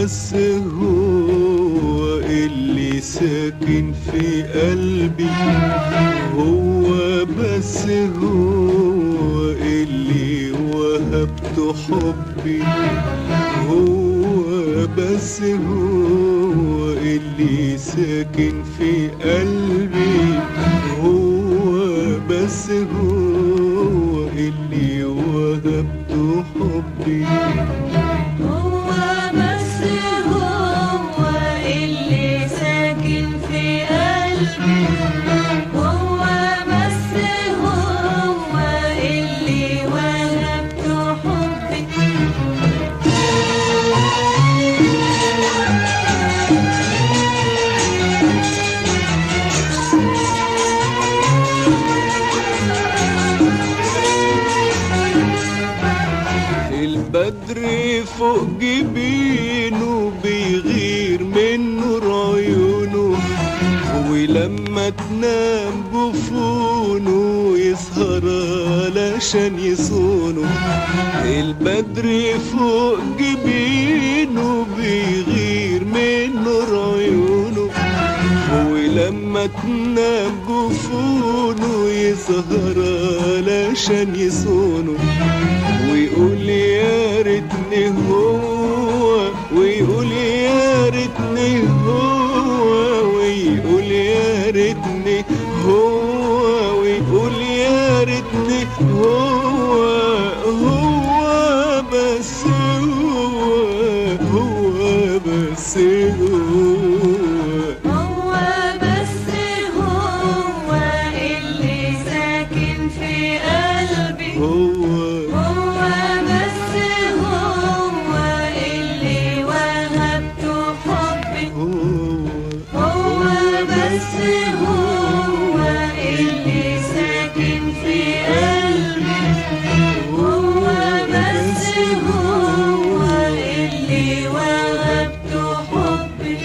بس هو اللي ساكن في قلبي، هو بس هو اللي وهبته حبي، هو بس هو اللي ساكن في قلبي، هو بس هو اللي وهبته حبي. هو بس هو اللي ساكن في قلبي، هو بس هو اللي وهبته حبي. البدر فوق جبينه بيغير من نور عيونه، ولما تنام جفونه يسهر علشان يصونه. البدر فوق جبينه بيغير من نور عيونه، ولما تنام جفونه يسهر علشان يصونه. ويقول يا ريتني هو، ويقول يا ريتني هو، ويقول يا ريتني هو، ويقول يا ريتني هو، هو بس هو، هو بس هو. هو بس هو اللي ساكن في قلبي، هو هو بس هو اللي وهبته حبي، هو هو بس هو اللي ساكن في قلبي، هو بس هو اللي وهبته حبي.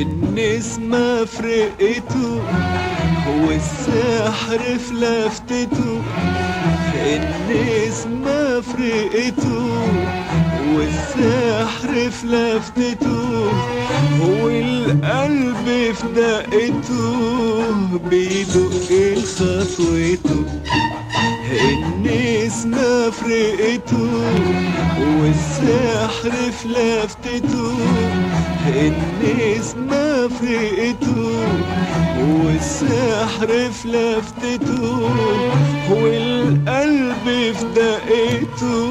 النسمة فرقته والسحر في لفتته، النسمة فرقته والسحر في لفتته، والقلب في دقته بيدق لخطوته. النسمة فرقته والسحر في لفتته، النسمة فرقته والسحر في لفتته، والقلب في دقته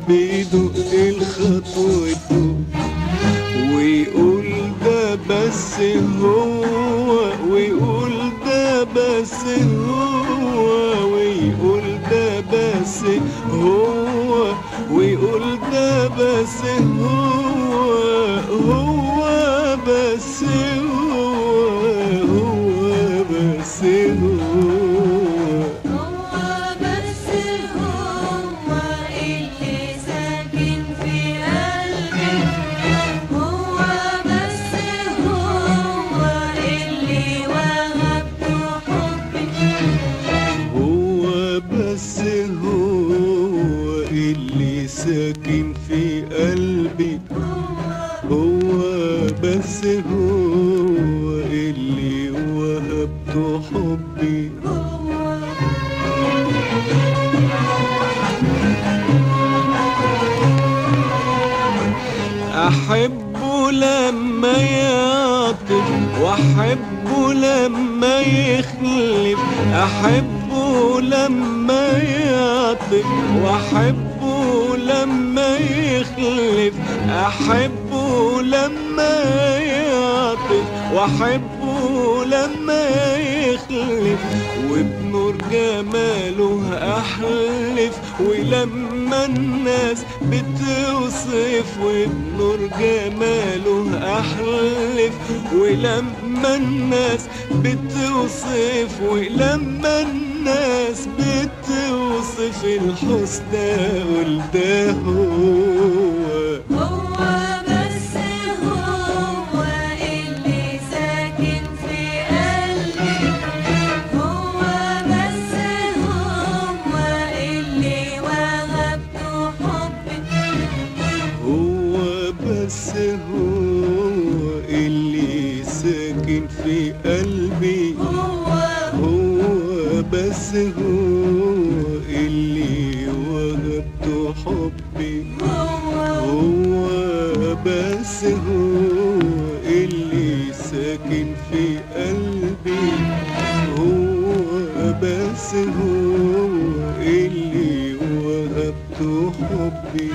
بيدق لخطوته. ويقول ده بس هو، ويقول ده بس هو، ويقول ده بس هو، ويقول ده بس هو، هو بس هو، هو بس هو. هو بس هو اللي ساكن في قلبي، هو بس هو اللي وهبته حبي، هو بس هو اللي ساكن في قلبي، هو بس هو اللي وهبته حبي. هو أحبه لما يعطف، وأحبه لما يخلف، أحبه لما يعطف، وأحبه لما يخلف، أحبه لما يعطف، وأحبه لما يخلف، وبنور جماله أحلف، ولما الناس بتوصف، وبنور جماله أحلف، ولما الناس بتوصف، ولما الناس بتوصف الحسن أقول ده هو. هو بس بس هو اللي ساكن في قلبي، هو هو بس هو اللي وهبته حبي، هو هو بس هو اللي ساكن في قلبي، هو بس هو اللي وهبته حبي.